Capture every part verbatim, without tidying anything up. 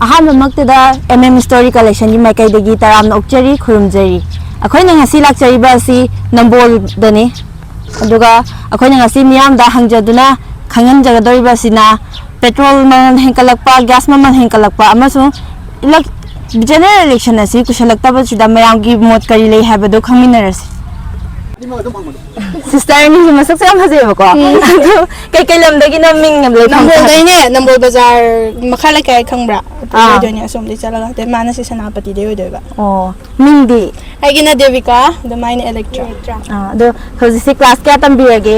ꯑꯍꯥꯟꯕꯃꯛꯇꯗ M M Story Collectionꯒꯤ ꯃꯥꯏꯀꯩꯗꯒꯤ ꯇꯔꯥꯝꯅ ꯑꯣꯛꯆꯔꯤ, ꯈꯨꯔꯨꯝꯖꯔꯤ꯫ ꯑꯩꯈꯣꯏꯅ ꯉꯁꯤ ꯂꯥꯛꯆꯔꯤꯕ ꯑꯁꯤ ꯅꯝꯕꯣꯜꯗꯅꯤ꯫ ꯑꯗꯨꯒ ꯑꯩꯈꯣꯏꯅ ꯉꯁꯤ ꯃꯤꯌꯥꯝꯗ ꯍꯪꯖꯗꯨꯅ ꯈꯪꯍꯟꯖꯒꯗꯧꯔꯤꯕ ꯑꯁꯤꯅ ꯄꯦꯇ꯭ꯔꯣꯜ ꯃꯃꯜ ꯍꯦꯟꯒꯠꯂꯛꯄ, ꯒ꯭ꯌꯥꯁ ꯃꯃꯜ ꯍꯦꯟꯒꯠꯂꯛꯄ ꯑꯃꯁꯨꯡ ꯏꯂꯦꯛ-, ꯖꯦꯅꯔꯦꯜ ꯏꯂꯦꯛꯁꯟ ꯑꯁꯤ ꯀꯨꯏꯁꯜꯂꯛꯇꯕꯁꯤꯗ ꯃꯌꯥꯝꯒꯤ ꯃꯣꯠ ꯀꯔꯤ ꯂꯩ ꯍꯥꯏꯕꯗꯨ ꯈꯪꯃꯤꯟꯅꯔꯁꯤ꯫ ꯁꯤꯁꯇꯔ ꯑꯅꯤꯁꯤ ꯃꯁꯛꯁꯨ ꯌꯥꯝ ꯐꯖꯩꯑꯕꯀꯣ꯫ ꯎꯝ꯫ ꯑꯗꯨ ꯀꯩꯀꯩ ꯂꯝꯗꯒꯤꯅꯣ ꯃꯤꯡ ꯂꯩꯐꯝ? ꯅꯝꯕꯣꯜꯗꯩꯅꯦ, ꯅꯝꯕꯣꯜ ꯕꯖꯥꯔ ꯃꯈꯥ ꯂꯩꯀꯥꯏ ꯈꯪꯕ꯭ꯔꯥ? ꯑꯗꯨ ꯑꯥ꯫ ꯑꯣꯏꯗꯣꯏꯅꯦ, ꯑꯁꯣꯝꯗꯒꯤ ꯆꯠꯂꯒ꯫ ꯑꯗꯩ ꯃꯥꯅ ꯁꯤ ꯁꯦꯅꯥꯄꯇꯤꯗꯩ ꯑꯣꯏꯗꯣꯏꯕ꯫ ꯑꯣ, ꯃꯤꯡꯗꯤ? ꯑꯩꯒꯤꯅ ꯗꯦꯕꯤꯀꯥ, ꯑꯗꯨ ꯃꯥꯏꯅ ꯑꯦꯂꯦꯛꯇ꯭ꯔꯥ꯫ ꯑꯥ, ꯑꯗꯣ ꯍꯧꯖꯤꯛꯁꯦ ꯀ꯭ꯂꯥꯁ ꯀꯌꯥ ꯇꯝꯕꯤꯔꯒꯦ?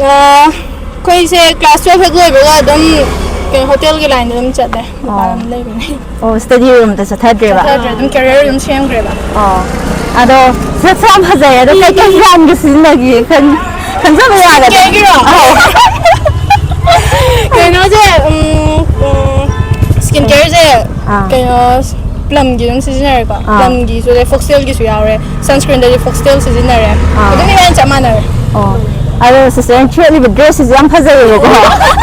ꯑꯥ, ꯑꯩꯈꯣꯏꯁꯦ ꯀ꯭ꯂꯥꯁ ꯇꯨꯌꯦꯜꯐ ꯍꯦꯛ ꯂꯣꯏꯕꯒ ꯑꯗꯨꯝ ꯀꯩꯅꯣ ꯍꯣꯇꯦꯜꯒꯤ ꯂꯥꯏꯟꯗ ꯑꯗꯨꯝ ꯆꯠꯂꯦ꯫ ꯃꯄꯥꯟ ꯑꯣ꯫ ꯂꯝꯗ ꯂꯩꯕꯅꯦ꯫ ꯑꯣ, ꯁ꯭ꯇꯗꯤꯔꯣꯝꯗ ꯆꯠꯊꯗ꯭ꯔꯦꯕ? ꯆꯠꯊꯗ꯭ꯔꯦ, ꯑꯗꯨꯝ ꯀꯦꯔꯤꯌꯔ ꯑꯗꯨꯝ ꯁꯦꯝꯈ꯭ꯔꯦꯕ꯫ ꯑꯣ꯫ ꯑꯗꯣ ꯁꯛꯁꯨ ꯌꯥꯝ ꯐꯖꯩ꯫ ꯑꯗꯣ ꯀꯩꯀꯩ ꯕ꯭ꯔꯥꯟꯒ ꯁꯤꯖꯤꯟꯅꯒꯦ? ꯈꯪ-, ꯈꯪꯖꯕ ꯌꯥꯒꯗ꯭ꯔꯥ? ꯀꯦꯌꯔꯒꯤꯔꯣ? ꯑꯧ꯫ ꯀꯩꯅꯣꯁꯦ, ꯎꯝ, ꯎꯝ, ꯁ꯭ꯀꯤꯟ ꯀꯦꯌꯔꯁꯦ ꯑꯥ꯫ ꯀꯩꯅꯣ, ꯄ꯭ꯂꯝꯒꯤ ꯑꯗꯨꯝ ꯁꯤꯖꯤꯟꯅꯔꯦꯀꯣ꯫ ꯑꯥ꯫ ꯄ꯭ꯂꯝꯒꯤꯁꯨ ꯂꯩ, ꯐꯣꯛꯁꯇꯦꯜꯒꯤꯁꯨ ꯌꯥꯎꯔꯦ꯫ ꯁꯟꯁꯀ꯭ꯔꯤꯟꯗꯗꯤ ꯐꯣꯛꯁꯇꯦꯜ ꯁꯤꯖꯤꯟꯅꯔꯦ꯫ ꯑꯥ꯫ ꯑꯗꯨꯝ ꯏꯕꯥꯅꯤ ꯆꯞ ꯃꯥꯟꯅꯔꯦ꯫ ꯑꯣ꯫ ꯑꯗꯣ ꯁꯤꯁꯇꯔꯅ ꯁꯦꯠꯂꯤꯕ ꯗ꯭ꯔꯦꯁꯁꯤꯁꯨ ꯌꯥꯝ ꯐꯖꯩꯌꯦꯕꯀꯣ꯫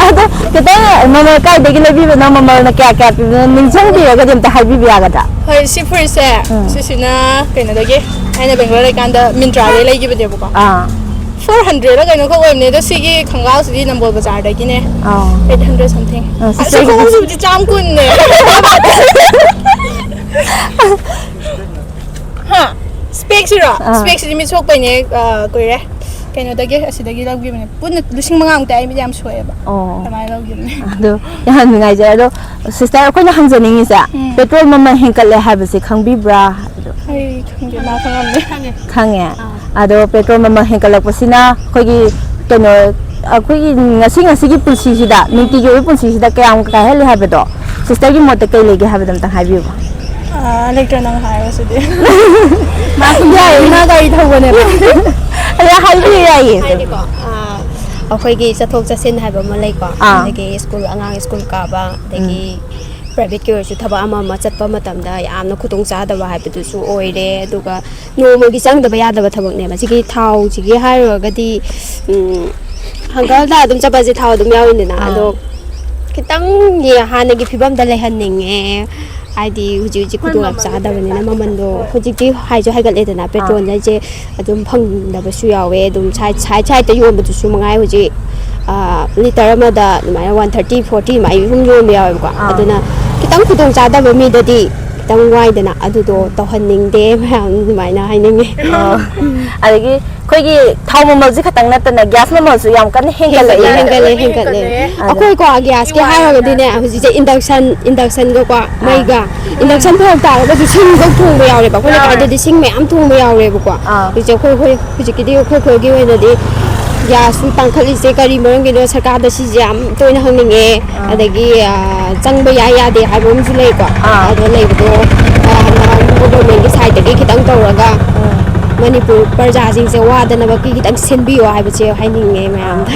ꯑꯗꯣ ꯈꯤꯇꯪ ꯃꯃꯜ ꯀꯥꯏꯗꯒꯤ ꯂꯩꯕꯤꯕꯅꯣ, ꯃꯃꯜꯅ ꯀꯌꯥ ꯀꯌꯥ ꯄꯤꯕꯅꯣ ꯅꯤꯡꯁꯤꯡꯕꯤꯔꯒꯗꯤ ꯑꯝꯇ ꯍꯥꯏꯕꯤꯕ ꯌꯥꯒꯗ꯭ꯔꯥ? ꯍꯣꯏ, ꯁꯤ ꯐꯨꯔꯤꯠꯁꯦ, ꯎꯝ꯫ ꯁꯤꯁꯤꯅ ꯀꯩꯅꯣꯗꯒꯤ, ꯑꯩꯅ ꯕꯦꯡꯒ꯭ꯂꯣꯔ ꯂꯩꯀꯥꯟꯗ ꯃꯤꯟꯇ꯭ꯔꯥꯗꯒꯤ ꯂꯩꯈꯤꯕꯅꯦꯕꯀꯣ꯫ ꯑꯥ꯫ ꯐꯣꯔ ꯍꯟꯗ꯭ꯔꯦꯗꯂ ꯀꯩꯅꯣ ꯈꯛ ꯑꯣꯏꯕꯅꯦ, ꯑꯗꯣ ꯁꯤꯒꯤ ꯈꯣꯡꯒ꯭ꯔꯥꯎꯁꯤꯗꯤ ꯅꯝꯕꯣꯜ ꯕꯖꯥꯔꯗꯒꯤꯅꯦ꯫ ꯑꯥ꯫ Eight hundred something꯫ ꯑꯥ, ꯑꯁꯤ ꯁꯤꯁꯇꯔꯒꯤ ꯈꯣꯡꯎꯞꯁꯤꯕꯨꯗꯤ ꯆꯥꯝ ꯀꯨꯟꯅꯦ꯫ ꯍꯥ? ꯁ꯭ꯄꯦꯛꯁꯤꯔꯣ? ꯑꯥ꯫ ꯁ꯭ꯄꯦꯛꯁꯤꯗꯤ ꯃꯤꯠ ꯁꯣꯛꯄꯩꯅꯦ, ꯑ, ꯀꯨꯏꯔꯦ꯫ ꯀꯩꯅꯣꯗꯒꯤ, ꯑꯁꯤꯗꯒꯤ ꯂꯧꯈꯤꯕꯅꯦ꯫ ꯄꯨꯟꯅ ꯂꯤꯁꯤꯡ ꯃꯉꯥꯃꯨꯛꯇ ꯑꯩ ꯃꯤꯠ ꯌꯥꯝ ꯁꯣꯛꯑꯦꯕ꯫ ꯑꯣ꯫ ꯑꯗꯨꯃꯥꯏꯅ ꯂꯧꯈꯤꯕꯅꯦ꯫ ꯑꯗꯣ ꯌꯥꯝ ꯅꯨꯡꯉꯥꯏꯖꯔꯦ꯫ ꯑꯗꯣ ꯁꯤꯁꯇꯔ, ꯑꯩꯈꯣꯏꯅ ꯍꯪꯖꯅꯤꯡꯉꯤꯁꯦ, ꯎꯝ꯫ ꯄꯦꯇ꯭ꯔꯣꯜ ꯃꯃꯜ ꯍꯦꯟꯀꯠꯂꯦ ꯍꯥꯏꯕꯁꯦ ꯈꯪꯕꯤꯕ꯭ꯔꯥ? ꯑꯩ ꯈꯪꯗꯦ, ꯃꯥ ꯈꯪꯉꯝꯅꯤ꯫ ꯈꯪꯉꯦ꯫ ꯈꯪꯉꯦ? ꯑꯥ꯫ ꯑꯗꯣ ꯄꯦꯇ꯭ꯔꯣꯜ ꯃꯃꯜ ꯍꯦꯟꯀꯠꯂꯛꯄꯁꯤꯅ ꯑꯩꯈꯣꯏꯒꯤ ꯀꯩꯅꯣ, ꯑꯩꯈꯣꯏꯒꯤ ꯉꯁꯤ ꯉꯁꯤꯒꯤ ꯄꯨꯟꯁꯤꯁꯤꯗ, ꯎꯝ꯫ ꯅꯨꯡꯇꯤꯒꯤ ꯑꯣꯏꯕ ꯄꯨꯟꯁꯤꯁꯤꯗ ꯀꯌꯥꯝ ꯀꯥꯏꯍꯜꯂꯤ ꯍꯥꯏꯕꯗꯣ ꯁꯤꯁꯇꯔꯒꯤ ꯃꯣꯠꯇ ꯀꯩ ꯂꯩꯒꯦ ꯍꯥꯏꯕꯗꯣ ꯑꯝꯇ ꯍꯥꯏꯕꯤꯌꯨꯕ꯫ ꯑꯥ, ꯂꯩꯇ꯭ꯔꯦ, ꯅꯪ ꯍꯥꯏꯔꯣ ꯁꯤꯗꯤ꯫ ꯃꯥ ꯌꯥꯏꯌꯦ꯫ ꯃꯥ ꯒꯥꯔꯤ ꯊꯧꯕꯅꯦꯕ꯫ ꯑꯗꯣ ꯍꯥꯏꯕꯤꯌꯨ, ꯌꯥꯏꯌꯦ꯫ ꯍꯥꯏꯗꯤꯀꯣ, ꯑꯥ, ꯑꯩꯈꯣꯏꯒꯤ ꯆꯠꯊꯣꯛ ꯆꯠꯁꯤꯟ ꯍꯥꯏꯕ ꯑꯃ ꯂꯩꯀꯣ꯫ ꯑꯥ꯫ ꯑꯗꯒꯤ ꯁ꯭ꯀꯨꯜ, ꯑꯉꯥꯡ ꯁ꯭ꯀꯨꯜ ꯀꯥꯕ, ꯑꯗꯒꯤ ꯎꯝ꯫ ꯄ꯭ꯔꯥꯏꯚꯦꯠꯀꯤ ꯑꯣꯏꯔꯁꯨ ꯊꯕꯛ ꯑꯃ ꯑꯃ ꯆꯠꯄ ꯃꯇꯝꯗ ꯌꯥꯝꯅ ꯈꯨꯗꯣꯡ ꯆꯥꯗꯕ ꯍꯥꯏꯕꯗꯨꯁꯨ ꯑꯣꯏꯔꯦ꯫ ꯑꯗꯨꯒ ꯅꯣꯡꯃꯒꯤ ꯆꯪꯗꯕ ꯌꯥꯗꯕ ꯊꯕꯛꯅꯦꯕ꯫ ꯁꯤꯒꯤ ꯊꯥꯎꯁꯤꯒꯤ ꯍꯥꯏꯔꯨꯔꯒꯗꯤ, ꯎꯝ, ꯍꯪꯒꯜꯗ ꯑꯗꯨꯝ ꯆꯠꯄꯁꯦ ꯊꯥꯎ ꯑꯗꯨꯝ ꯌꯥꯎꯔꯤꯅꯤꯅ꯫ ꯑꯥ꯫ ꯑꯗꯣ ꯈꯤꯇꯪ ꯍꯥꯟꯅꯒꯤ ꯐꯤꯕꯝꯗ ꯂꯩꯍꯟꯅꯤꯡꯉꯦ꯫ ꯍꯥꯏꯗꯤ ꯍꯧꯖꯤꯛ ꯍꯧꯖꯤꯛ ꯈꯨꯗꯣꯡ ꯌꯥꯝ ꯆꯥꯗꯕꯅꯤꯅ ꯃꯃꯟꯗꯣ ꯍꯧꯖꯤꯛꯇꯤ ꯍꯥꯏꯁꯨ ꯍꯥꯏꯒꯠꯂꯦꯗꯅ, ꯄꯦꯇ꯭ꯔꯣꯜ ꯍꯥꯏꯁꯦ ꯑꯗꯨꯝ ꯐꯪꯗꯕꯁꯨ ꯌꯥꯎꯋꯦ꯫ ꯑꯗꯨꯝ ꯁꯥꯏꯠ ꯁꯥꯏꯠ ꯁꯥꯏꯠꯇ ꯌꯣꯟꯕꯗꯨꯁꯨ ꯃꯉꯥꯏ ꯍꯧꯖꯤꯛ ꯂꯤꯇꯔ ꯑꯃꯗ ꯑꯗꯨꯃꯥꯏꯅ ꯋꯥꯟ ꯊꯥꯔꯇꯤ ꯐꯣꯔꯇꯤ ꯑꯗꯨꯃꯥꯏꯅ ꯑꯗꯨꯝ ꯌꯣꯟꯕ ꯌꯥꯎꯋꯦꯕꯀꯣ꯫ ꯑꯗꯨꯅ ꯈꯤꯇꯪ ꯈꯨꯗꯣꯡ ꯆꯥꯗꯕ ꯃꯤꯗꯗꯤ ꯈꯤꯇꯪ ꯋꯥꯏꯗꯅ, ꯑꯗꯨꯗꯣ ꯇꯧꯍꯟꯅꯤꯡꯗꯦ ꯃꯌꯥꯝ ꯑꯗꯨꯃꯥꯏꯅ ꯍꯥꯏꯅꯤꯡꯉꯦ꯫ ꯑꯗꯒꯤ ꯑꯩꯈꯣꯏꯒꯤ ꯊꯥꯎ ꯃꯃꯜꯁꯦ ꯈꯛꯇꯪ ꯅꯠꯇꯅ ꯒ꯭ꯌꯥꯁ ꯃꯃꯜꯁꯨ ꯌꯥꯝ ꯀꯟꯅ ꯍꯦꯟꯒꯠꯂꯛꯑꯦ꯫ ꯍꯦꯟꯒꯠꯂꯦ ꯍꯦꯟꯒꯠꯂꯦ꯫ ꯑꯩꯈꯣꯏꯀꯣ ꯒ꯭ꯌꯥꯁꯀꯤ ꯍꯥꯏꯔꯒꯗꯤꯅꯦ, ꯍꯧꯖꯤꯛꯁꯦ ꯏꯟꯗꯛꯁꯟ ꯏꯟꯗꯛꯁꯟꯒꯀꯣ ꯃꯩꯒ, ꯏꯟꯗꯛꯁꯟ ꯐꯔꯛ ꯇꯥꯔꯒꯁꯨ ꯁꯤꯡꯗ ꯊꯣꯡꯕ ꯌꯥꯎꯔꯦꯕ꯫ ꯑꯩꯈꯣꯏ ꯂꯩꯀꯥꯏꯗꯗꯤ ꯁꯤꯡ ꯃꯌꯥꯝ ꯊꯣꯡꯕ ꯌꯥꯎꯔꯦꯕꯀꯣ꯫ ꯑꯥ꯫ ꯍꯧꯖꯤꯛꯁꯦ ꯑꯩꯈꯣꯏ ꯑꯩꯈꯣꯏ ꯍꯧꯖꯤꯛꯀꯤꯗꯤ ꯑꯩꯈꯣꯏ ꯑꯩꯈꯣꯏꯒꯤ ꯑꯣꯏꯅꯗꯤ ꯒ꯭ꯌꯥꯁꯁꯨ ꯇꯥꯡꯈꯠꯂꯤꯁꯦ ꯀꯔꯤ ꯃꯔꯝꯒꯤꯅꯣ, ꯁꯔꯀꯥꯔꯗ ꯁꯤꯁꯦ ꯌꯥꯝ ꯇꯣꯏꯅ ꯍꯪꯅꯤꯡꯉꯦ꯫ ꯑꯗꯒꯤ ꯆꯪꯕ ꯌꯥꯏ ꯌꯥꯗꯦ ꯍꯥꯏꯕ ꯑꯃꯁꯨ ꯂꯩꯀꯣ꯫ ꯑꯥ꯫ ꯑꯗꯣ ꯂꯩꯕꯗꯣ ꯒꯣꯚꯔꯟꯃꯦꯟꯠꯀꯤ ꯁꯥꯏꯠꯇꯒꯤ ꯈꯤꯇꯪ ꯇꯧꯔꯒ ꯃꯅꯤꯄꯨꯔ ꯄ꯭ꯔꯖꯥꯁꯤꯡꯁꯦ ꯋꯥꯗꯅꯕꯒꯤ ꯈꯤꯇꯪ ꯁꯤꯟꯕꯤꯌꯣ ꯍꯥꯏꯕꯁꯦ ꯍꯥꯏꯅꯤꯡꯉꯦ ꯃꯌꯥꯝꯗ꯫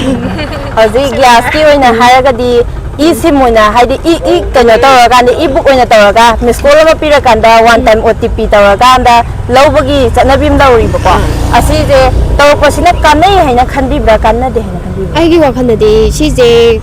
ꯍꯧꯖꯤꯛ ꯒ꯭ꯌꯥꯁꯀꯤ ꯑꯣꯏꯅ ꯍꯥꯏꯔꯒꯗꯤ ꯏ ꯁꯤꯝ ꯑꯣꯏꯅ, ꯍꯥꯏꯗꯤ ꯏ ꯏ ꯀꯩꯅꯣ ꯇꯧꯔꯀꯥꯟꯗ, ꯏ ꯕꯨꯛ ꯑꯣꯏꯅ ꯇꯧꯔꯒ ꯃꯤꯁ ꯀꯣꯜ ꯑꯃ ꯄꯤꯔꯀꯥꯟꯗ one time O T P ꯇꯧꯔꯀꯥꯟꯗ ꯂꯧꯕꯒꯤ ꯆꯠꯅꯕꯤ ꯑꯃ ꯇꯧꯔꯤꯕꯀꯣ꯫ ꯑꯁꯤꯁꯦ ꯇꯧꯔꯛꯄꯁꯤꯅ ꯀꯥꯟꯅꯩ ꯍꯥꯏꯅ ꯈꯟꯕꯤꯕ꯭ꯔꯥ, ꯀꯥꯟꯅꯗꯦ ꯍꯥꯏꯅ ꯈꯟꯕꯤꯕ꯭ꯔꯥ? ꯑꯩꯒꯤ ꯋꯥꯈꯜꯗꯗꯤ ꯁꯤꯁꯦ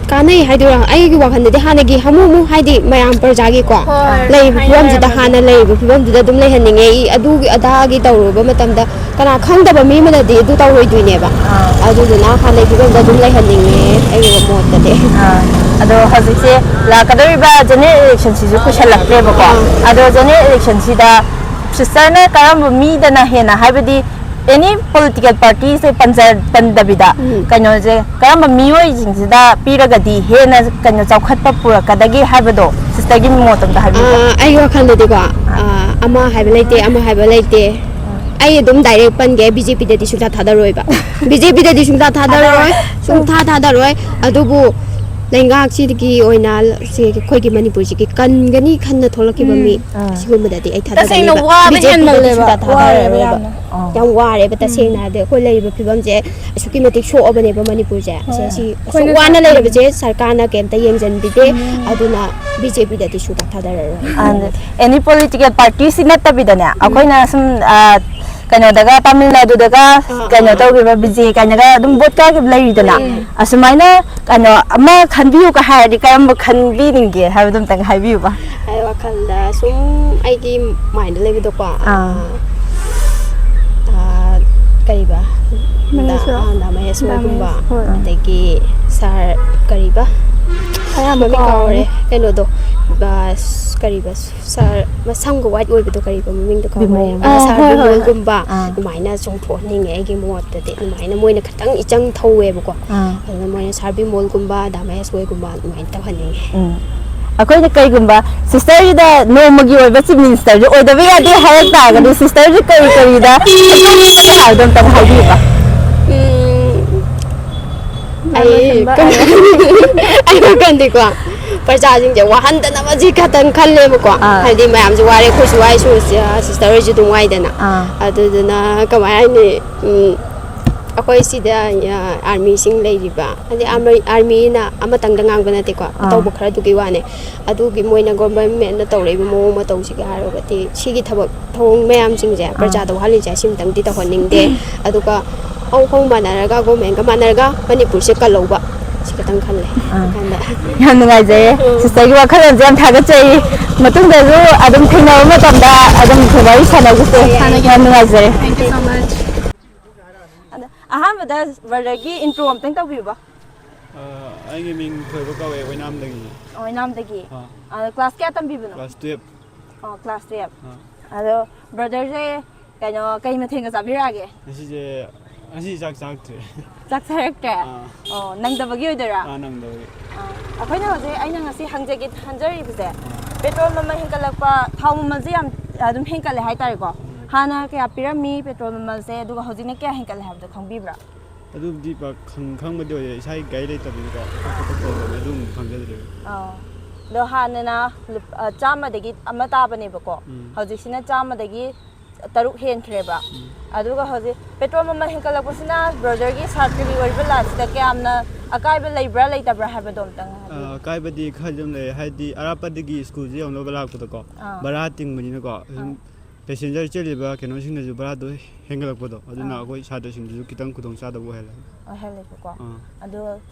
ꯀꯥꯟꯅꯩ ꯍꯥꯏꯗꯣꯏꯔꯥ, ꯑꯩꯒꯤ ꯋꯥꯈꯜꯗꯗꯤ ꯍꯥꯟꯅꯒꯤ ꯍꯥꯃꯨ ꯍꯥꯃꯨ, ꯍꯥꯏꯗꯤ ꯃꯌꯥꯝ ꯄ꯭ꯔꯖꯥꯒꯤꯀꯣ ꯍꯣꯏ, ꯂꯩꯔꯤꯕ ꯐꯤꯕꯝꯁꯤꯗ, ꯍꯥꯏꯅꯔꯝꯃꯦ꯫ ꯍꯥꯟꯅ ꯂꯩꯔꯤꯕ ꯐꯤꯕꯝꯗꯨꯗ ꯑꯗꯨꯝ ꯂꯩꯍꯟꯅꯤꯡꯉꯦ꯫ ꯑꯩ ꯑꯗꯨꯒꯤ ꯑꯗꯥꯒꯤ ꯇꯧꯔꯨꯕ ꯃꯇꯝꯗ ꯀꯅꯥ ꯈꯪꯗꯕ ꯃꯤ ꯑꯃꯅꯗꯤ ꯑꯗꯨ ꯇꯧꯔꯣꯏꯗꯣꯏꯅꯦꯕ꯫ ꯑꯥ꯫ ꯑꯗꯨꯗꯨꯅ ꯍꯥꯟꯅꯒꯤ ꯐꯤꯕꯝꯗ ꯑꯗꯨꯝ ꯂꯩꯍꯟꯅꯤꯡꯉꯦ, ꯑꯩꯒꯤ ꯃꯣꯠꯇꯗꯤ꯫ ꯑꯥ, ꯑꯗꯣ ꯍꯧꯖꯤꯛꯁꯦ ꯂꯥꯛꯀꯗꯧꯔꯤꯕ ꯖꯦꯅꯔꯦꯜ ꯏꯂꯦꯛꯁꯟꯁꯤꯁꯨ ꯀꯨꯏꯁꯜꯂꯛꯇ꯭ꯔꯦꯕꯀꯣ꯫ ꯑꯥ꯫ ꯑꯗꯣ ꯖꯦꯅꯔꯦꯜ ꯏꯂꯦꯛꯁꯟꯁꯤꯗ ꯁꯤꯁꯇꯔꯅ ꯀꯔꯝꯕ ꯃꯤꯗꯅ ꯍꯦꯟꯅ, ꯍꯥꯏꯕꯗꯤ ꯑꯦꯅꯤ ꯄꯣꯂꯤꯇꯤꯀꯦꯜ ꯄꯥꯔꯇꯤꯁꯦ ꯄꯟꯖ ꯄꯟꯗꯕꯤꯗ ꯎꯝ꯫ ꯀꯩꯅꯣꯁꯦ ꯀꯔꯝꯕ ꯃꯤꯑꯣꯏꯁꯤꯡꯁꯤꯗ ꯄꯤꯔꯒꯗꯤ ꯍꯦꯟꯅ ꯀꯩꯅꯣ ꯆꯥꯎꯈꯠꯄ ꯄꯨꯔꯛꯀꯗꯒꯦ ꯍꯥꯏꯕꯗꯣ ꯁꯤꯁꯇꯔꯒꯤ ꯃꯣꯠ ꯑꯝꯇ ꯍꯥꯏꯕꯤꯌꯨ꯫ ꯑꯥ, ꯑꯩꯒꯤ ꯋꯥꯈꯜꯗꯗꯤꯀꯣ, ꯑꯥ, ꯑꯃ ꯍꯥꯏꯕ ꯂꯩꯇꯦ, ꯑꯃ ꯍꯥꯏꯕ ꯂꯩꯇꯦ꯫ ꯑꯩ ꯑꯗꯨꯝ ꯗꯥꯏꯔꯦꯛ ꯄꯟꯒꯦ, ꯕꯤ ꯖꯦ ꯄꯤꯗꯗꯤ ꯁꯨꯡꯊꯥ ꯊꯥꯗꯔꯣꯏꯕ꯫ ꯕꯤ ꯖꯦ ꯄꯤꯗꯗꯤ ꯁꯨꯡꯊꯥ ꯊꯥꯗꯔꯣꯏ, ꯁꯨꯡꯊꯥ ꯊꯥꯗꯔꯣꯏ꯫ ꯑꯗꯨꯕꯨ ꯂꯩꯉꯥꯛꯁꯤꯒꯤ ꯑꯣꯏꯅ ꯁꯤ ꯑꯩꯈꯣꯏꯒꯤ ꯃꯅꯤꯄꯨꯔꯁꯤꯒꯤ ꯀꯟꯒꯅꯤ ꯈꯟꯅ ꯊꯣꯛꯂꯛꯈꯤꯕ ꯃꯤ ꯑꯥ꯫ ꯁꯤꯒꯨꯝꯕꯗꯗꯤ ꯑꯩ ꯇꯁꯦꯡꯅ ꯊꯥꯗꯒꯅꯤꯕ꯫ ꯋꯥꯕ ꯕꯤ ꯖꯦ ꯄꯤꯗꯗꯤ ꯍꯦꯟꯃꯜꯂꯦꯕ, ꯁꯨꯡꯊꯥ ꯋꯥꯔꯦꯕ ꯊꯥꯗꯔꯔꯣꯏꯕ꯫ ꯌꯥꯝꯅ꯫ ꯑꯥ꯫ ꯌꯥꯝ ꯋꯥꯔꯦꯕ ꯇꯁꯦꯡꯅ ꯍꯥꯏꯔꯗꯤ꯫ ꯑꯩꯈꯣꯏ ꯂꯩꯔꯤꯕ ꯐꯤꯕꯝꯁꯦ ꯑꯁꯨꯛꯀꯤ ꯃꯇꯤꯛ ꯁꯣꯛꯑꯕꯅꯦꯕ ꯃꯅꯤꯄꯨꯔꯁꯦ꯫ ꯁꯦ ꯁꯤ ꯑꯁꯨꯛ ꯑꯩꯈꯣꯏꯅ ꯋꯥꯅ ꯁ- ꯂꯩꯔꯕꯁꯦ ꯁꯔꯀꯥꯔꯅ ꯀꯩꯝꯇ ꯌꯦꯡꯁꯤꯟꯕꯤꯗꯦ꯫ ꯑꯗꯨꯅ ꯕꯤ ꯖꯦ ꯄꯤꯗꯗꯤ ꯁꯨꯡꯊꯥ ꯊꯥꯗꯔꯔꯣꯏ꯫ ꯑꯦꯅꯤ ꯄꯣꯂꯤꯇꯤꯀꯦꯜ ꯄꯥꯔꯇꯤꯁꯤ ꯅꯠꯇꯕꯤꯗꯅꯦ, ꯑꯩꯈꯣꯏꯅ ꯁꯨꯝ ꯑ, ꯀꯩꯅꯣꯗꯒ, ꯇꯥꯃꯤꯜ ꯅꯥꯗꯨꯗꯒ ꯑꯥ, ꯀꯩꯅꯣ ꯑꯥ꯫ ꯇꯧꯈꯤꯕ, ꯕꯤꯖꯦ ꯀꯥꯏꯅꯒ ꯑꯗꯨꯝ ꯚꯣꯠ ꯀꯥꯈꯤꯕ ꯂꯩꯔꯤꯗꯅ, ꯎꯝ꯫ ꯑꯁꯨꯃꯥꯏꯅ ꯀꯩꯅꯣ ꯑꯃ ꯈꯟꯕꯤꯌꯨꯒ ꯍꯥꯏꯔꯗꯤ ꯀꯔꯝꯕ ꯈꯟꯕꯤꯅꯤꯡꯒꯦ ꯍꯥꯏꯕꯗꯣ ꯑꯝꯇꯪ ꯍꯥꯏꯕꯤꯌꯨꯕ꯫ ꯑꯩ ꯋꯥꯈꯜꯗ ꯁꯨꯝ ꯑꯩꯒꯤ ꯃꯥꯏꯟꯗ ꯂꯩꯕꯗꯣꯀꯣ, ꯑꯥ꯫ ꯑꯥ, ꯀꯔꯤꯕ? ꯃꯍꯦꯁ ꯗꯥ-, ꯔꯣ? ꯑꯥ, ꯗꯥ ꯃꯍꯦꯁ ꯗꯥ ꯍꯣꯏꯒꯨꯝꯕ, ꯃꯍꯦꯁ ꯍꯣꯏ꯫ ꯑꯗꯒꯤ ꯁꯥꯔ ꯀꯔꯤꯕ? ꯑꯌꯥꯝꯕ ꯃꯃꯤꯡ ꯀꯥꯎꯔꯦ꯫ ꯀꯥꯎꯔꯦ꯫ ꯀꯩꯅꯣꯗꯣ, ꯑꯁ, ꯀꯔꯤꯕ? ꯁꯥꯔ ꯃꯁꯝꯒ ꯋꯥꯏꯠ ꯑꯣꯏꯕꯗꯣ, ꯀꯔꯤꯕ ꯃꯃꯤꯡꯗꯣ ꯀꯥꯎꯔꯦ꯫ ꯕꯤꯃꯣꯜ꯫ ꯑꯥ, ꯑꯣ, ꯁꯥꯔ ꯍꯣꯏ, ꯍꯣꯏ, ꯍꯣꯏ꯫ ꯕꯤꯃꯣꯜꯒꯨꯝꯕ, ꯑꯥ꯫ ꯑꯗꯨꯃꯥꯏꯅ ꯆꯣꯡꯊꯣꯛꯍꯟꯅꯤꯡꯉꯦ ꯑꯩꯒꯤ ꯃꯣꯠꯇꯗꯤ꯫ ꯑꯗꯨꯃꯥꯏꯅ ꯃꯣꯏꯅ ꯈꯤꯇꯪ ꯏꯆꯪ ꯊꯧꯋꯦꯕꯀꯣ꯫ ꯑꯥ꯫ ꯑꯗꯨꯅ ꯃꯣꯏꯅ ꯁꯥꯔ ꯕꯤꯃꯣꯜꯒꯨꯝꯕ, ꯗꯥ ꯃꯍꯦꯁ ꯍꯣꯏꯒꯨꯝꯕ ꯑꯗꯨꯃꯥꯏꯅ ꯇꯧꯍꯟꯅꯤꯡꯉꯦ꯫ ꯎꯝ꯫ ꯑꯩꯈꯣꯏꯅ ꯀꯩꯒꯨꯝꯕ ꯁꯤꯁꯇꯔꯒꯤꯗ ꯅꯣꯡꯃꯒꯤ ꯑꯣꯏꯕ ꯆꯤꯐ ꯃꯤꯅꯤꯁꯇꯔꯁꯨ ꯑꯣꯏꯗꯕ ꯌꯥꯗꯦ ꯍꯥꯏꯔꯛ ꯇꯥꯔꯒꯗꯤ, ꯁꯤꯁꯇꯔꯁꯦ ꯀꯔꯤ ꯀꯔꯤꯗ ꯍꯥꯏꯕꯗꯣ ꯑꯝꯇꯪ ꯍꯥꯏꯕꯤꯌꯨꯕ꯫ ꯎꯝ, ꯑꯩ ꯂꯣꯏꯁꯤꯟꯕ ꯀꯩꯅꯣ, ꯑꯩ ꯋꯥꯈꯟꯗꯤꯀꯣ, ꯄ꯭ꯔꯖꯥꯁꯤꯡꯁꯦ ꯋꯥꯍꯟꯗꯅꯕꯁꯤ ꯈꯛꯇꯪ ꯈꯜꯂꯦꯕꯀꯣ꯫ ꯑꯥ꯫ ꯍꯥꯏꯗꯤ ꯃꯌꯥꯝꯁꯨ ꯋꯥꯔꯦ, ꯑꯩꯈꯣꯏꯁꯨ ꯋꯥꯏ, ꯁꯨ-, ꯁꯤꯁꯇꯔ ꯍꯣꯏꯁꯨ ꯑꯗꯨꯝ ꯋꯥꯏꯗꯅ꯫ ꯑꯥ꯫ ꯑꯗꯨꯗꯨꯅ ꯀꯃꯥꯏ ꯍꯥꯏꯅꯤ? ꯎꯝ, ꯑꯩꯈꯣꯏ ꯁꯤꯗ, ꯑ, ꯑꯥꯔꯃꯤꯁꯤꯡ ꯂꯩꯔꯤꯕ, ꯍꯥꯏꯗꯤ ꯑꯥꯔꯃꯤ, ꯑꯥꯔꯃꯤꯅ ꯑꯃꯇꯪꯗ ꯉꯥꯡꯕ ꯅꯠꯇꯦꯀꯣ, ꯑꯥ꯫ ꯑꯇꯧꯕ ꯈꯔꯗꯨꯒꯤ ꯋꯥꯅꯦ꯫ ꯑꯗꯨꯒꯤ ꯃꯣꯏꯅ ꯒꯣꯚꯔꯟꯃꯦꯟꯠꯅ ꯇꯧꯔꯛꯏꯕ ꯃꯑꯣꯡ ꯃꯇꯧꯁꯤꯒ ꯍꯥꯏꯔꯨꯔꯒꯗꯤ, ꯁꯤꯒꯤ ꯊꯕꯛ ꯊꯧꯑꯣꯡ ꯃꯌꯥꯝꯁꯤꯡꯁꯦ ꯑꯥ꯫ ꯄ꯭ꯔꯖꯥꯗ ꯋꯥꯍꯜꯂꯤꯁꯦ ꯁꯤꯝꯇꯪꯗꯤ ꯇꯧꯍꯟꯅꯤꯡꯗꯦ꯫ ꯑꯗꯨꯒ ꯍꯧ ꯍꯧ ꯃꯥꯟꯅꯔꯒ, ꯒꯣꯚꯔꯟꯃꯦꯟꯠꯀ ꯃꯥꯟꯅꯔꯒ ꯃꯅꯤꯄꯨꯔꯁꯦ ꯀꯜꯍꯧꯕ, ꯁꯤ ꯈꯛꯇꯪ ꯈꯜꯂꯦ꯫ ꯑꯥ꯫ ꯋꯥꯈꯜꯗ꯫ ꯌꯥꯝ ꯅꯨꯡꯉꯥꯏꯖꯔꯦ꯫ ꯎꯝ꯫ ꯁꯤꯁꯇꯔꯒꯤ ꯋꯥꯈꯜꯂꯣꯟꯁꯦ ꯌꯥꯝ ꯊꯥꯒꯠꯆꯔꯤ꯫ ꯃꯇꯨꯡꯗꯁꯨ ꯑꯗꯨꯝ ꯊꯦꯡꯅꯕ ꯃꯇꯝꯗ ꯑꯗꯨꯝ ꯋꯥꯔꯤ ꯁꯥꯟꯅꯈꯤꯁꯦ꯫ ꯌꯥꯏ, ꯌꯥꯏ꯫ ꯌꯥꯝ ꯅꯨꯡꯉꯥꯏꯖꯔꯦ꯫ Thank you so much. ꯑꯗ ꯑꯍꯥꯟꯕꯗ ꯕ꯭ꯔꯗꯔꯒꯤ ꯏꯟꯇ꯭ꯔꯣ ꯑꯝꯇꯪ ꯇꯧꯕꯤꯌꯨꯕ꯫ ꯑ, ꯑꯩꯒꯤ ꯃꯤꯡ ꯊꯣꯏꯕ ꯀꯧꯋꯦ, ꯑꯣꯏꯅꯥꯝꯗꯒꯤꯅꯦ꯫ ꯑꯣꯏꯅꯥꯝꯗꯒꯤ꯫ ꯑꯥ꯫ ꯑ, ꯀ꯭ꯂꯥꯁ ꯀꯌꯥ ꯇꯝꯕꯤꯕꯅꯣ? Class twelve. ꯑꯣ, ꯀ꯭ꯂꯥꯁ ꯇꯨꯌꯦꯜꯞ꯫ ꯑꯥ꯫ ꯑꯗꯣ ꯕ꯭ꯔꯗꯔꯁꯦ ꯀꯩꯅꯣ, ꯀꯩ ꯃꯊꯦꯜꯒ ꯆꯥꯕꯤꯔꯛꯑꯒꯦ? ꯉꯁꯤꯁꯦ, ꯉꯁꯤ ꯆꯥꯛ ꯆꯥꯔꯛꯇ꯭ꯔꯦ꯫ ꯆꯥꯛ ꯆꯥꯔꯛꯇ꯭ꯔꯦ? ꯑꯥ꯫ ꯑꯣ, ꯅꯪꯗꯕꯒꯤ ꯑꯣꯏꯗꯣꯏꯔꯥ? ꯑꯥ, ꯅꯪꯗꯕꯒꯤ꯫ ꯑꯥ, ꯑꯩꯈꯣꯏꯅ ꯍꯧꯖꯤꯛ, ꯑꯩꯅ ꯉꯁꯤ ꯍꯪꯖꯒꯦ ꯈꯟꯖꯔꯤꯕꯁꯦ, ꯑꯥ꯫ ꯄꯦꯇ꯭ꯔꯣꯜ ꯃꯃꯜ ꯍꯦꯟꯒꯠꯂꯛꯄ, ꯊꯥꯎ ꯃꯃꯜꯁꯦ ꯌꯥꯝ ꯑꯗꯨꯝ ꯍꯦꯟꯒꯠꯂꯦ ꯍꯥꯏꯇꯥꯔꯦꯀꯣ꯫ ꯎꯝ꯫ ꯍꯥꯟꯅ ꯀꯌꯥ ꯄꯤꯔꯝꯃꯤ ꯄꯦꯇ꯭ꯔꯣꯜ ꯃꯃꯜꯁꯦ, ꯑꯗꯨꯒ ꯍꯧꯖꯤꯛꯅ ꯀꯌꯥ ꯍꯦꯟꯒꯠꯂꯦ ꯍꯥꯏꯕꯗꯣ ꯈꯪꯕꯤꯕ꯭ꯔꯥ? ꯑꯗꯨꯕꯨꯗꯤ ꯄꯥꯛ ꯈꯪ-, ꯈꯪꯕꯗꯤ ꯑꯣꯏꯗꯦ, ꯏꯁꯥꯒꯤ ꯒꯥꯔꯤ ꯂꯩꯇꯕꯅꯤꯅꯀꯣ, ꯑꯥ꯫ ꯈꯣꯠꯄ ꯇꯧꯗꯕꯅꯤ, ꯑꯗꯨꯒꯨꯝꯕꯗꯤ ꯈꯪꯖꯗ꯭ꯔꯦꯕ꯫ ꯑꯥ꯫ ꯑꯗꯣ ꯍꯥꯟꯅꯅ ꯂꯨꯞ-, ꯑ, ꯆꯥꯝꯃꯗꯒꯤ ꯑꯃ ꯇꯥꯕꯅꯦꯕꯀꯣ꯫ ꯎꯝ꯫ ꯍꯧꯖꯤꯛꯁꯤꯅ ꯆꯥꯝꯃꯗꯒꯤ ꯇꯔꯨꯛ ꯍꯦꯟꯈ꯭ꯔꯦꯕ꯫ ꯎꯝ꯫ ꯑꯗꯨꯒ ꯍꯧꯖꯤꯛ ꯄꯦꯇ꯭ꯔꯣꯜ ꯃꯃꯜ ꯍꯦꯟꯒꯠꯂꯛꯄꯁꯤꯅ ꯕ꯭ꯔꯗꯔꯒꯤ ꯁꯥꯇ꯭ꯔꯒꯤ ꯑꯣꯏꯕ ꯂꯥꯏꯐꯁꯤꯗ ꯀꯌꯥꯝꯅ ꯑꯀꯥꯏꯕ ꯂꯩꯕ꯭ꯔꯥ ꯂꯩꯇꯕ꯭ꯔꯥ ꯍꯥꯏꯕꯗꯣ ꯑꯝꯇꯪ ꯑ, ꯍꯥꯏꯕꯤꯌꯨ꯫ ꯑꯀꯥꯏꯕꯗꯤ ꯈꯔꯗꯤ ꯑꯗꯨꯝ ꯂꯩ, ꯍꯥꯏꯗꯤ ꯑꯔꯥꯞꯄꯗꯒꯤ ꯁ꯭ꯀꯨꯜꯁꯦ ꯌꯧꯅꯕ ꯂꯥꯛꯄꯗꯀꯣ, ꯑꯥ꯫ ꯚꯔꯥ ꯇꯤꯡꯕꯅꯤꯅꯀꯣ, ꯑꯗꯨꯝ ꯑꯥ꯫ ꯄꯦꯁꯦꯟꯖꯔ ꯆꯦꯜꯂꯤꯕ ꯀꯩꯅꯣꯁꯤꯡꯗꯁꯨ ꯚꯔꯥꯗꯣ ꯍꯦꯟꯒꯠꯂꯛꯄꯗꯣ, ꯑꯗꯨꯅ ꯑꯥ꯫ ꯑꯩꯈꯣꯏ ꯁꯥꯇ꯭ꯔꯁꯤꯡꯗꯁꯨ ꯈꯤꯇꯪ ꯈꯨꯗꯣꯡꯆꯥꯗꯕ ꯑꯣꯏꯍꯜꯂꯦ꯫ ꯑꯣꯏꯍꯜꯂꯦꯕꯀꯣ꯫ ꯑꯥ꯫ ꯑꯗꯣ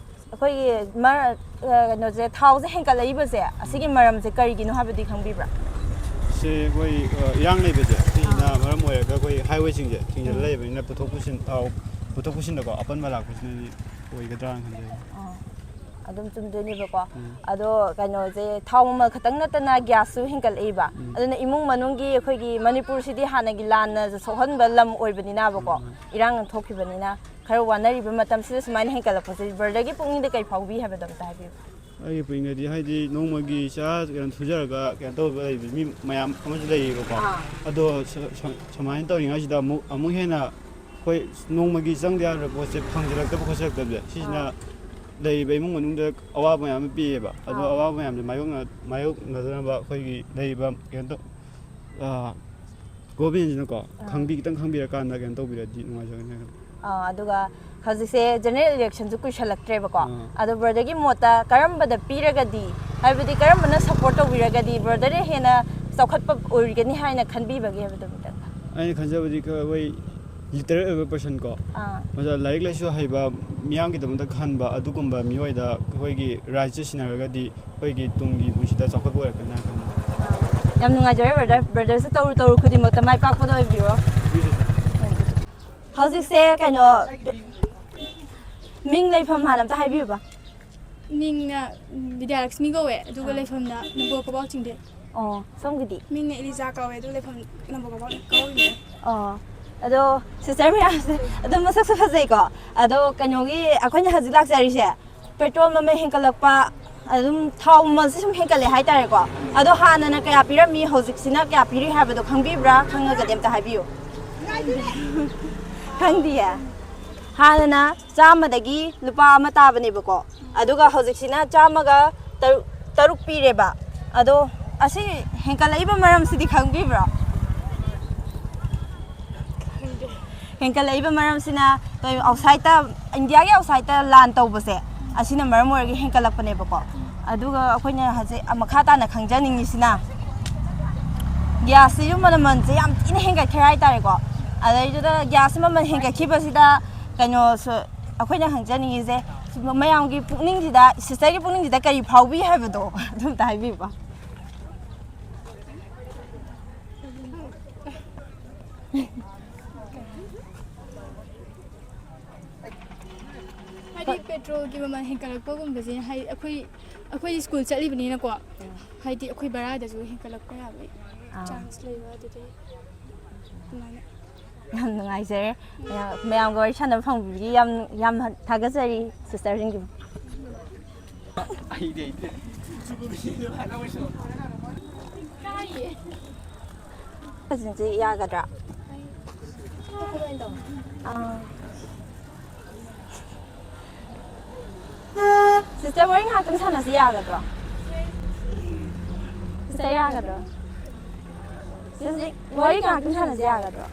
ꯑꯩꯈꯣꯏꯒꯤ ꯃꯔ-, ꯑ, ꯀꯩꯅꯣꯁꯦ, ꯊꯥꯎꯁꯦ ꯍꯦꯟꯀꯠꯂꯛꯏꯕꯁꯦ, ꯑꯁꯤꯒꯤ ꯎꯝ꯫ ꯃꯔꯝꯁꯦ ꯀꯔꯤꯒꯤꯅꯣ ꯍꯥꯏꯕꯗꯤ ꯈꯪꯕꯤꯕ꯭ꯔꯥ? ꯁꯦ, ꯑꯩꯈꯣꯏ, ꯑ, ꯏꯔꯥꯡ ꯂꯩꯕꯁꯦ, ꯁꯤꯁꯤꯅ ꯑꯥ꯫ ꯃꯔꯝ ꯑꯣꯏꯔꯒ ꯑꯩꯈꯣꯏ ꯍꯥꯏꯋꯦꯁꯤꯡꯁꯦ ꯊꯤꯡꯖꯤꯜꯂ ꯎꯝ꯫ ꯂꯩꯕꯅꯤꯅ ꯄꯨꯊꯣꯛ ꯄꯨꯁꯤꯟ, ꯑ, ꯄꯨꯊꯣꯛ ꯄꯨꯁꯤꯟꯗꯀꯣ ꯑꯄꯟꯕ ꯂꯥꯛꯄꯁꯤꯅꯗꯤ ꯑꯣꯏꯒꯗ꯭ꯔꯥꯅ ꯈꯟꯖꯩ꯫ ꯑꯥ꯫ ꯑꯗꯨꯝ ꯆꯨꯝꯗꯣꯏꯅꯦꯕꯀꯣ꯫ ꯎꯝ꯫ ꯑꯗꯣ ꯀꯩꯅꯣꯁꯦ, ꯊꯥꯎ ꯃꯃꯜ ꯈꯛꯇꯪ ꯅꯠꯇꯅ ꯒ꯭ꯌꯥꯁꯁꯨ ꯍꯦꯟꯀꯠꯂꯛꯏꯕ꯫ ꯎꯝ꯫ ꯑꯗꯨꯅ ꯏꯃꯨꯡ ꯃꯅꯨꯡꯒꯤ ꯑꯩꯈꯣꯏꯒꯤ ꯃꯅꯤꯄꯨꯔꯁꯤꯗꯤ ꯍꯥꯟꯅꯒꯤ ꯂꯥꯟꯅ ꯁꯣꯛꯍꯟꯕ ꯂꯝ ꯑꯣꯏꯕꯅꯤꯅꯕꯀꯣ, ꯎꯝ, ꯎꯝ꯫ ꯏꯔꯥꯡ ꯊꯣꯛꯈꯤꯕꯅꯤꯅ ꯈꯔ ꯋꯥꯅꯔꯤꯕ ꯃꯇꯝꯁꯤꯗ ꯁꯨꯃꯥꯏꯅ ꯍꯦꯟꯀꯠꯂꯛꯄꯁꯦ brotherꯒꯤ ꯄꯨꯛꯅꯤꯡꯗ ꯀꯩ ꯐꯥꯎꯕꯤ ꯍꯥꯏꯕꯗꯣ ꯑꯝꯇ ꯍꯥꯏꯕꯤꯌꯨ꯫ ꯑꯩꯒꯤ ꯄꯨꯛꯅꯤꯡꯗꯗꯤ ꯍꯥꯏꯗꯤ ꯅꯣꯡꯃꯒꯤ ꯆꯔꯥ ꯀꯩꯅꯣ ꯁꯨꯖꯔꯒ ꯀꯩꯅꯣ ꯇꯧꯕ ꯂꯩꯕ ꯃꯤ ꯃꯌꯥꯝ ꯑꯃꯁꯨ ꯂꯩꯌꯦꯕꯀꯣ꯫ ꯑꯥ꯫ ꯑꯗꯣ ꯁ-, ꯁ-, ꯁꯨꯃꯥꯏꯅ ꯇꯧꯔꯤꯉꯩꯁꯤꯗ ꯑꯃꯨꯛ, ꯑꯃꯨꯛ ꯍꯦꯟꯅ ꯑꯩꯈꯣꯏ ꯅꯣꯡꯃꯒꯤ ꯆꯪꯗ ꯌꯥꯗ꯭ꯔꯕ ꯄꯣꯠꯁꯦ ꯐꯪꯖꯤꯜꯂꯛꯇꯕ ꯈꯣꯠꯆꯤꯜꯂꯛꯇꯕꯁꯦ, ꯁꯤꯁꯤꯅ ꯑꯥ꯫ ꯂꯩꯔꯤꯕ ꯏꯃꯨꯡ ꯃꯅꯨꯡꯗ ꯑꯋꯥꯕ ꯃꯌꯥꯝ ꯑꯃ ꯄꯤꯌꯦꯕ꯫ ꯑꯗꯣ ꯑꯥ꯫ ꯑꯋꯥꯕ ꯃꯌꯥꯝꯁꯦ ꯃꯥꯌꯣꯛꯅ-, ꯃꯥꯌꯣꯛꯅꯗꯅꯕ ꯑꯩꯈꯣꯏꯒꯤ ꯂꯩꯔꯤꯕ ꯀꯩꯅꯣ ꯇꯧ-, ꯑꯥ, governmentꯁꯤꯅꯀꯣ ꯑꯥ꯫ ꯈꯪꯕꯤ-, ꯈꯤꯇꯪ ꯈꯪꯕꯤꯔꯀꯥꯟꯗ ꯀꯩꯅꯣ ꯇꯧꯕꯤꯔꯗꯤ ꯅꯨꯡꯉꯥꯏꯖꯒꯅꯤ ꯍꯥꯏꯕ꯫ ꯑꯥ, ꯑꯗꯨꯒ ꯍꯧꯖꯤꯛꯁꯦ general electionꯁꯨ ꯀꯨꯏꯁꯜꯂꯛꯇ꯭ꯔꯦꯕꯀꯣ꯫ ꯑꯥ꯫ ꯑꯗꯣ brotherꯒꯤ ꯃꯣꯠꯇ ꯀꯔꯝꯕꯗ ꯄꯤꯔꯒꯗꯤ, ꯍꯥꯏꯕꯗꯤ ꯀꯔꯝꯕꯅ support ꯇꯧꯕꯤꯔꯒꯗꯤ brotherꯅ ꯍꯦꯟꯅ ꯆꯥꯎꯈꯠꯄ ꯑꯣꯏꯒꯅꯤ ꯍꯥꯏꯅ ꯈꯟꯕꯤꯕꯒꯦ ꯍꯥꯏꯕꯗꯣ ꯈꯤꯇꯪ? ꯑꯩꯅ ꯈꯟꯖꯕꯗꯤ ꯑꯩꯈꯣꯏ literate ꯑꯣꯏꯕ person ꯀꯣ, ꯑꯥ꯫ ꯃꯁꯥ ꯂꯥꯏꯔꯤꯛ ꯂꯥꯏꯁꯨ ꯍꯩꯕ, ꯃꯤꯌꯥꯝꯒꯤꯗꯃꯛꯇ ꯈꯟꯕ ꯑꯗꯨꯒꯨꯝꯕ ꯃꯤꯑꯣꯏꯗ ꯑꯩꯈꯣꯏꯒꯤ rights ꯁꯤꯟꯅꯔꯒꯗꯤ ꯑꯩꯈꯣꯏꯒꯤ ꯇꯨꯡꯒꯤ ꯄꯨꯟꯁꯤꯗ ꯆꯥꯎꯈꯠꯄ ꯑꯣꯏꯔꯛꯀꯅꯤ ꯍꯥꯏꯅ ꯈꯟꯖꯩ꯫ ꯌꯥꯝ ꯅꯨꯡꯉꯥꯏꯖꯔꯦ brother꯫ Brotherꯁꯨ ꯇꯧꯔꯨ ꯇꯧꯔꯨ ꯈꯨꯗꯤꯡꯃꯛꯇ ꯃꯥꯏ ꯄꯥꯛꯄꯗ ꯑꯣꯏꯕꯤꯔꯣ꯫ ꯍꯧꯖꯤꯛꯁꯦ ꯀꯩꯅꯣ, ꯃꯤꯡ ꯂꯩꯐꯝ ꯍꯥꯟꯅ ꯑꯝꯇ ꯍꯥꯏꯕꯤꯌꯨꯕ꯫ ꯃꯤꯡꯅ ꯕꯤꯗ꯭ꯌꯥꯂꯛꯁꯃꯤ ꯀꯧꯋꯦ, ꯑꯗꯨꯒ ꯑꯥ꯫ ꯂꯩꯐꯝꯅ ꯅꯝꯕꯣꯜ ꯀꯕꯥꯎ ꯆꯤꯡꯗꯩ꯫ ꯑꯣ, ꯁꯣꯝꯒꯤꯗꯤ? ꯃꯤꯡꯅ ꯏꯂꯤꯖꯥ ꯀꯧꯋꯦ, ꯑꯗꯨꯒ ꯂꯩꯐꯝ ꯅꯝꯕꯣꯜ ꯀꯕꯥꯎ, ꯀꯕꯥꯎ ꯆꯤꯡꯗꯩ꯫ ꯑꯣ, ꯑꯗꯣ sister ꯃꯌꯥꯝꯁꯦ ꯑꯗꯨꯝ ꯃꯁꯛꯁꯨ ꯐꯖꯩꯀꯣ꯫ ꯑꯗꯣ ꯀꯩꯅꯣꯒꯤ, ꯑꯩꯈꯣꯏꯅ ꯍꯧꯖꯤꯛ ꯂꯥꯛꯆꯔꯤꯁꯦ, petrol ꯃꯃꯜ ꯍꯦꯟꯒꯠꯂꯛꯄ, ꯑꯗꯨꯝ ꯊꯥꯎ ꯃꯃꯜꯁꯦ ꯁꯨꯝ ꯍꯦꯟꯒꯠꯂꯦ ꯍꯥꯏꯇꯥꯔꯦꯀꯣ꯫ ꯑꯗꯣ ꯍꯥꯟꯅꯅ ꯀꯌꯥ ꯄꯤꯔꯝꯃꯤ, ꯍꯧꯖꯤꯛꯁꯤꯅ ꯀꯌꯥ ꯄꯤꯔꯤ ꯍꯥꯏꯕꯗꯣ ꯈꯪꯕꯤꯕ꯭ꯔꯥ? ꯈꯪꯉꯒꯗꯤ ꯑꯝꯇ ꯍꯥꯏꯕꯤꯌꯨ꯫ ꯈꯪꯗꯤꯌꯦ? ꯍꯥꯟꯅꯅ ꯆꯥꯝꯃꯗꯒꯤ ꯂꯨꯄꯥ ꯑꯃ ꯇꯥꯕꯅꯦꯕꯀꯣ꯫ ꯑꯗꯨꯒ ꯍꯧꯖꯤꯛꯁꯤꯅ ꯆꯥꯝꯃꯒ ꯇꯔꯨꯛ, ꯇꯔꯨꯛ ꯄꯤꯔꯦꯕ꯫ ꯑꯗꯣ ꯑꯁꯤ ꯍꯦꯟꯀꯠꯂꯛꯏꯕ ꯃꯔꯝꯁꯤꯗꯤ ꯈꯪꯕꯤꯕ꯭ꯔꯣ? ꯍꯦꯟꯀꯠꯂꯛꯏꯕ ꯃꯔꯝꯁꯤꯅ ꯀꯩ, outsideꯇ, ꯏꯟꯗꯤꯌꯥꯒꯤ outsideꯇ ꯂꯥꯟ ꯇꯧꯕꯁꯦ, ꯑꯁꯤꯅ ꯃꯔꯝ ꯑꯣꯏꯔꯒ ꯍꯦꯟꯀꯠꯂꯛꯄꯅꯦꯕꯀꯣ꯫ ꯑꯗꯨꯒ ꯑꯩꯈꯣꯏꯅ ꯍꯧꯖꯤꯛ ꯃꯈꯥ ꯇꯥꯅ ꯈꯪꯖꯅꯤꯡꯉꯤꯁꯤꯅ, ꯒ꯭ꯌꯥꯁꯁꯤꯁꯨ ꯃꯃꯜꯁꯦ ꯌꯥꯝ ꯊꯤꯅ ꯍꯦꯟꯒꯠꯈ꯭ꯔꯦ ꯍꯥꯏꯇꯥꯔꯦꯀꯣ꯫ ꯑꯗꯩꯗꯨꯗ ꯒ꯭ꯌꯥꯁꯁꯤ ꯃꯃꯜ ꯍꯦꯟꯒꯠꯈꯤꯕꯁꯤꯗ ꯀꯩꯅꯣꯁꯨ ꯑꯩꯈꯣꯏꯅ ꯍꯪꯖꯅꯤꯡꯉꯤꯁꯦ, ꯃꯌꯥꯝꯒꯤ ꯄꯨꯛꯅꯤꯡꯁꯤꯗ, ꯁꯤꯁꯇꯔꯒꯤ ꯄꯨꯛꯅꯤꯡꯁꯤꯗ ꯀꯔꯤ ꯐꯥꯎꯕꯤ ꯍꯥꯏꯕꯗꯣ ꯑꯗꯨꯝꯇ ꯍꯥꯏꯕꯤꯕ꯫ ꯍꯥꯏꯗꯤ ꯄꯦꯇ꯭ꯔꯣꯜꯒꯤ ꯃꯃꯜ ꯍꯦꯟꯒꯠꯂꯛꯄꯒꯨꯝꯕꯁꯦ, ꯍꯥꯏꯗꯤ ꯑꯩꯈꯣꯏ, ꯑꯩꯈꯣꯏ ꯁ꯭ꯀꯨꯜ ꯆꯠꯂꯤꯕꯅꯤꯅꯀꯣ, ꯍꯥꯏꯗꯤ ꯑꯩꯈꯣꯏ ꯕꯔꯥꯗꯁꯨ ꯍꯦꯟꯒꯠꯂꯛꯄ ꯌꯥꯕꯒꯤ ꯑꯥ꯫ ꯆꯥꯟꯁ ꯂꯩꯕ ꯑꯗꯨꯗꯤ ꯑꯗꯨꯃꯥꯏꯅ꯫ ꯌꯥꯝ ꯅꯨꯡꯉꯥꯏꯖꯔꯦ꯫ ꯃꯌꯥꯝ, ꯃꯌꯥꯝꯒ ꯋꯥꯔꯤ ꯁꯥꯟꯅꯕ ꯐꯪꯕꯤꯕꯒꯤ ꯌꯥꯝ, ꯌꯥꯝ ꯊꯥꯒꯠꯆꯔꯤ ꯁꯤꯁꯇꯔꯁꯤꯡꯒꯤ꯫ ꯑꯩꯗꯤ, ꯑꯩꯗꯤ꯫ ꯀꯥꯏꯌꯦ꯫ ꯁꯤꯁꯦ ꯌꯥꯒꯗ꯭ꯔꯥ? ꯑꯥ꯫ ꯁꯤꯁꯇꯔ, ꯋꯥꯔꯤ ꯉꯥꯏꯍꯥꯛꯇꯪ ꯁꯥꯟꯅꯁꯤ ꯌꯥꯒꯗ꯭ꯔꯣ? ꯁꯤꯁꯇꯔ, ꯌꯥꯒꯗ꯭ꯔꯣ? ꯁꯤꯁꯇꯔ, ꯋꯥꯔꯤ ꯉꯥꯏꯍꯥꯛꯇꯪ ꯁꯥꯟꯅꯁꯤ ꯌꯥꯒꯗ꯭ꯔꯣ?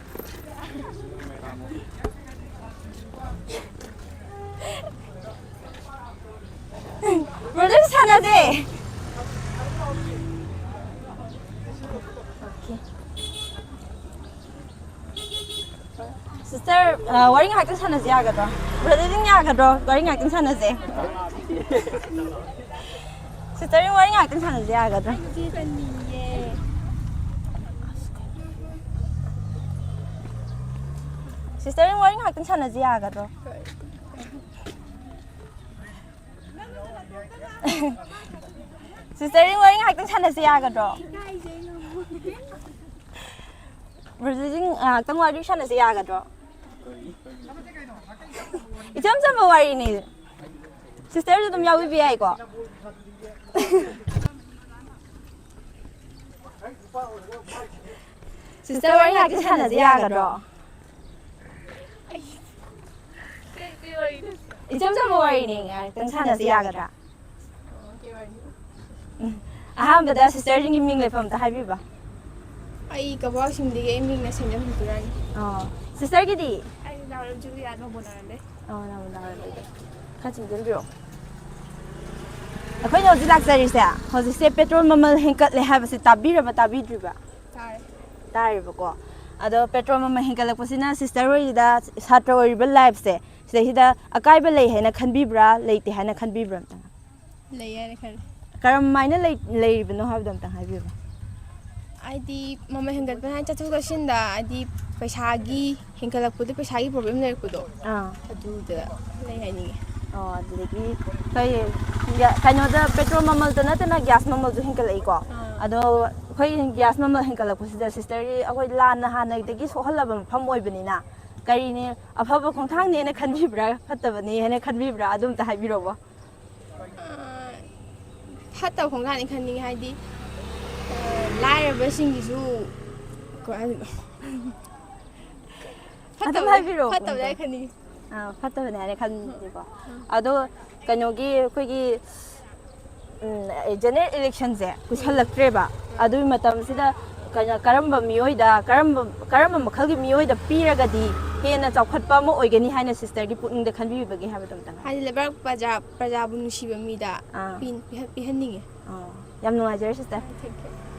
ꯕ꯭ꯔꯗꯔ, ꯁꯥꯟꯅꯁꯦ꯫ ꯁꯤꯁꯇꯔ, ꯑ, ꯋꯥꯔꯤ ꯉꯥꯏꯍꯥꯛꯇꯪ ꯁꯥꯟꯅꯁꯦ ꯌꯥꯒꯗ꯭ꯔꯣ? ꯕ꯭ꯔꯗꯔꯁꯤꯡ ꯌꯥꯒꯗ꯭ꯔꯣ? ꯋꯥꯔꯤ ꯉꯥꯏꯍꯥꯛꯇꯪ ꯁꯥꯟꯅꯁꯦ꯫ ꯁꯤꯁꯇꯔ, ꯋꯥꯔꯤ ꯉꯥꯏꯍꯥꯛꯇꯪ ꯁꯥꯟꯅꯁꯦ ꯌꯥꯒꯗ꯭ꯔꯣ? ꯁꯤꯁꯇꯔ, ꯋꯥꯔꯤ ꯉꯥꯏꯍꯥꯛꯇꯪ ꯁꯥꯟꯅꯁꯦ ꯌꯥꯒꯗ꯭ꯔꯣ? ꯁꯤꯁꯇꯔ, ꯋꯥꯔꯤ ꯉꯥꯏꯍꯥꯛꯇꯪ ꯁꯥꯟꯅꯁꯦ ꯌꯥꯒꯗ꯭ꯔꯣ? ꯕ꯭ꯔꯗꯔꯁꯤꯡ ꯉꯥꯏꯍꯥꯛꯇꯪ ꯋꯥꯔꯤ ꯁꯥꯟꯅꯁꯦ ꯌꯥꯒꯗ꯭ꯔꯣ? ꯏꯆꯝ ꯆꯝꯕ ꯋꯥꯔꯤꯅꯤ꯫ ꯁꯤꯁꯇꯔꯁꯨ ꯑꯗꯨꯝ ꯌꯥꯎꯕꯤꯕ ꯌꯥꯏꯀꯣ꯫ ꯁꯤꯁꯇꯔ, ꯋꯥꯔꯤ ꯉꯥꯛꯇ ꯁꯥꯟꯅꯁꯦ ꯌꯥꯒꯗ꯭ꯔꯣ? ꯏꯆꯝ ꯆꯝꯕ ꯋꯥꯔꯤꯅꯦ, ꯉꯥꯏꯍꯥꯛꯇꯪ ꯁꯥꯟꯅꯁꯦ ꯌꯥꯒꯗ꯭ꯔꯥ? ꯎꯝ꯫ ꯑꯍꯥꯟꯕꯗ ꯁꯤꯁꯇꯔꯁꯤꯡꯒꯤ ꯃꯤꯡ ꯂꯩꯐꯝ ꯑꯝꯇ ꯍꯥꯏꯕꯤꯕ꯫ ꯑꯩ ꯀꯛꯋꯥ ꯁꯤꯝꯗꯒꯤ, ꯑꯩ ꯃꯤꯡꯅ ꯁꯦꯟꯖꯝ ꯁꯟꯇꯨꯔꯥꯅꯤ꯫ ꯑꯣ꯫ ꯁꯤꯁꯇꯔꯒꯤꯗꯤ? ꯑꯩ ꯅꯥꯎꯔꯦꯝ ꯖꯨꯂꯤꯌꯥ ꯅꯣꯡꯄꯣꯛ ꯅꯥꯎꯔꯦꯝꯗꯩ꯫ ꯑꯣ, ꯅꯥꯎꯔꯦꯝ ꯅꯥꯎꯔꯦꯝꯗꯩ꯫ ꯈꯔ ꯆꯪꯁꯤꯟꯕꯤꯔꯛꯑꯣ꯫ ꯑꯩꯈꯣꯏꯅ ꯍꯧꯖꯤꯛ ꯂꯥꯛꯆꯔꯤꯁꯦ, ꯍꯧꯖꯤꯛꯁꯦ ꯄꯦꯇ꯭ꯔꯣꯜ ꯃꯃꯜ ꯍꯦꯟꯀꯠꯂꯦ ꯍꯥꯏꯕꯁꯦ ꯇꯥꯕꯤꯔꯕ, ꯇꯥꯕꯤꯗ꯭ꯔꯤꯕ? ꯇꯥꯔꯦꯕꯀꯣ꯫ ꯑꯗꯣ ꯄꯦꯇ꯭ꯔꯣꯜ ꯃꯃꯜ ꯍꯦꯟꯒꯠꯂꯛꯄꯁꯤꯅ ꯁꯤꯁꯇꯔ ꯍꯣꯏꯗ, ꯁꯥꯇ꯭ꯔ ꯑꯣꯏꯔꯤꯕ ꯂꯥꯏꯐꯁꯦ, ꯁꯤꯗꯩꯁꯤꯗ ꯑꯀꯥꯏꯕ ꯂꯩ ꯍꯥꯏꯅ ꯈꯟꯕꯤꯕ꯭ꯔꯥ, ꯂꯩꯇꯦ ꯍꯥꯏꯅ ꯈꯟꯕꯤꯕ꯭ꯔꯥ ꯑꯝꯇꯪ? ꯂꯩ ꯍꯥꯏꯅ ꯈꯜꯂꯤ꯫ ꯀꯔꯝꯃꯥꯏꯅ ꯂꯩ-, ꯂꯩꯔꯤꯕꯅꯣ ꯍꯥꯏꯕꯗꯣ ꯑꯝꯇꯪ ꯍꯥꯏꯕꯤꯌꯨ꯫ ꯍꯥꯏꯗꯤ ꯃꯃꯜ ꯍꯦꯟꯒꯠꯄ ꯍꯥꯏꯅ ꯆꯠꯊꯣꯛ ꯆꯠꯁꯤꯟꯗ, ꯍꯥꯏꯗꯤ ꯄꯩꯁꯥꯒꯤ ꯍꯦꯟꯒꯠꯂꯛꯄꯗꯣ, ꯄꯩꯁꯥꯒꯤ ꯄ꯭ꯔꯣꯕ꯭ꯂꯦꯝ ꯂꯩꯔꯛꯄꯗꯣ, ꯑꯥ꯫ ꯑꯗꯨꯗ ꯂꯩ ꯍꯥꯏꯅꯤꯡꯉꯤ꯫ ꯑꯣ, ꯑꯗꯨꯗꯒꯤ ꯑꯩꯈꯣꯏ ꯒ꯭ꯌꯥ-, ꯀꯩꯅꯣꯗ ꯄꯦꯇ꯭ꯔꯣꯜ ꯃꯃꯜꯗ ꯅꯠꯇꯅ ꯒ꯭ꯌꯥꯁ ꯃꯃꯜꯁꯨ ꯍꯦꯟꯒꯠꯂꯛꯏꯀꯣ꯫ ꯑꯥ꯫ ꯑꯗꯣ ꯑꯩꯈꯣꯏ ꯒ꯭ꯌꯥꯁ ꯃꯃꯜ ꯍꯦꯟꯒꯠꯂꯛꯄꯁꯤꯗ ꯁꯤꯁꯇꯔꯒꯤ ꯑꯩꯈꯣꯏ ꯂꯥꯟꯅ ꯍꯥꯟꯅꯗꯒꯤ ꯁꯣꯛꯍꯜꯂꯕ ꯃꯐꯝ ꯑꯣꯏꯕꯅꯤꯅ, ꯀꯔꯤꯅꯦ, ꯑꯐꯕ ꯈꯣꯡꯊꯥꯡꯅꯦꯅ ꯈꯟꯕꯤꯕ꯭ꯔꯥ, ꯐꯠꯇꯕꯅꯦ ꯍꯥꯏꯅ ꯈꯟꯕꯤꯕ꯭ꯔꯥ, ꯑꯗꯨ ꯑꯝꯇ ꯍꯥꯏꯕꯤꯔꯛꯑꯣ꯫ ꯑꯥ, ꯐꯠꯇꯕ ꯈꯣꯡꯊꯥꯡꯅꯤ ꯈꯟꯅꯤꯡꯉꯤ, ꯍꯥꯏꯗꯤ, ꯑꯥ, ꯂꯥꯏꯔꯕꯁꯤꯡꯒꯤꯁꯨ ꯀꯃꯥꯏ ꯍꯥꯏꯗꯣꯏꯅꯣ? ꯑꯗꯨꯝ ꯐꯠꯇꯕꯗ-, ꯍꯥꯏꯕꯤꯔꯛꯑꯣ, ꯐꯠꯇꯕꯗ ꯀꯩꯝꯇ꯫ ꯈꯟꯅꯤꯡꯉꯤ꯫ ꯑꯥ, ꯐꯠꯇꯕꯅꯦ ꯍꯥꯏꯅ ꯈꯟꯕꯅꯤꯀꯣ꯫ ꯑꯥ꯫ ꯑꯗꯣ ꯀꯩꯅꯣꯒꯤ ꯑꯩꯈꯣꯏꯒꯤ, ꯎꯝ, ꯖꯦꯅꯔꯦꯜ ꯏꯂꯦꯛꯁꯟꯁꯦ ꯀꯨꯏꯁꯜꯂꯛꯇ꯭ꯔꯦꯕ꯫ ꯑꯥ꯫ ꯑꯗꯨꯒꯤ ꯃꯇꯝꯁꯤꯗ ꯀꯩꯅꯣ, ꯀꯔꯝꯕ ꯃꯤꯑꯣꯏꯗ, ꯀꯔꯝꯕ, ꯀꯔꯝꯕ ꯃꯈꯜꯒꯤ ꯃꯤꯑꯣꯏꯗ ꯄꯤꯔꯒꯗꯤ ꯍꯦꯟꯅ ꯆꯥꯎꯈꯠꯄ ꯑꯃ ꯑꯣꯏꯒꯅꯤ ꯍꯥꯏꯅ ꯁꯤꯁꯇꯔꯒꯤ ꯄꯨꯛꯅꯤꯡꯗ ꯈꯟꯕꯤꯕꯒꯦ ꯍꯥꯏꯕꯗꯣ ꯑꯝꯇꯪ ꯍꯥꯏꯌꯨ꯫ ꯍꯥꯏꯗꯤ ꯂꯩꯕꯥꯛ ꯄ꯭ꯔꯖꯥ, ꯄ꯭ꯔꯖꯥꯕꯨ ꯅꯨꯡꯁꯤꯕ ꯃꯤꯗ ꯑꯥ꯫ ꯄꯤ-, ꯄꯤꯍꯟ-, ꯄꯤꯍꯟꯅꯤꯡꯉꯦ꯫ ꯑꯥ꯫ ꯌꯥꯝ ꯅꯨꯡꯉꯥꯏꯖꯔꯦ ꯁꯤꯁꯇꯔ꯫ Thank you꯫